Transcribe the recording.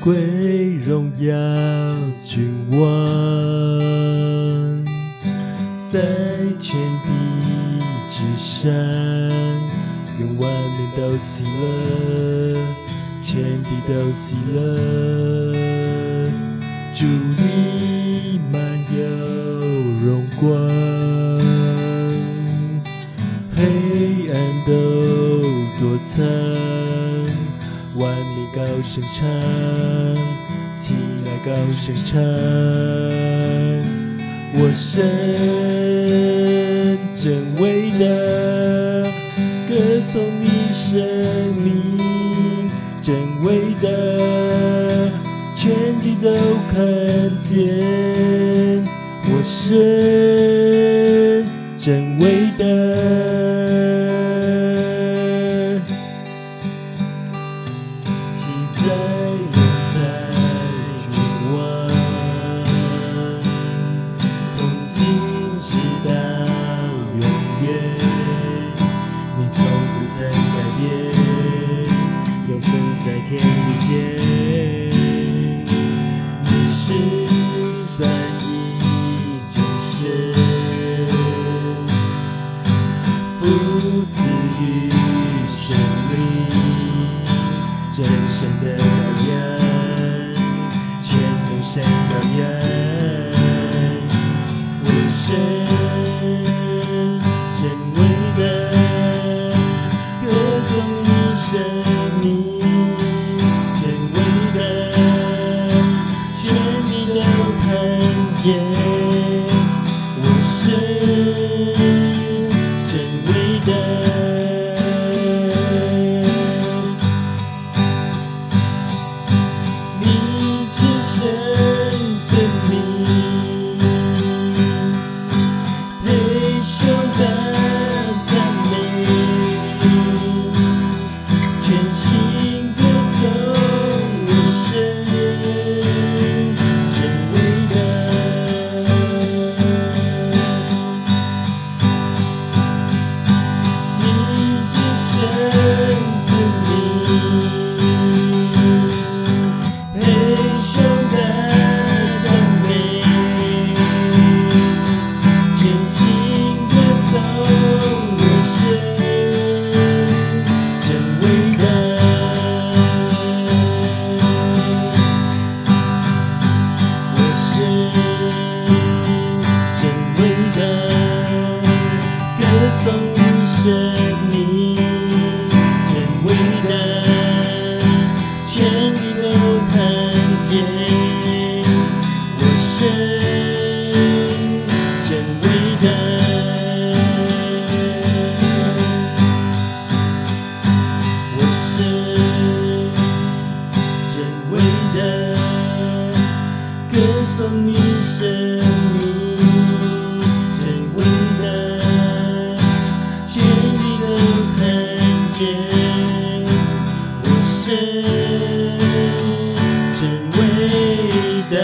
歸榮耀君王，在全地之上，願萬民都喜樂，全地都喜樂。主你滿有榮光，黑暗都躲藏，萬民高聲唱，起來高聲唱。我神真偉大，歌頌你聖名，真偉大，全地都看見。我神真偉大。昔在永在君王，從今直到永遠，你從不曾改變，永存在天地間。你是三一真神，父子與聖靈，真神的羔羊，全能神羔羊。我神真偉大，歌頌你聖名，真偉大，全地都看見。我神真偉大。你至聖尊名，配受大讚美，全心歌頌我神真偉大。你至聖尊名，配受大讚美，全心歌頌我神真偉大。我神真偉大，歌頌你聖名，真偉大，全地都看見。我神真偉大。我神真偉大，歌頌你聖名，真偉大，全地都看見。我神真偉大。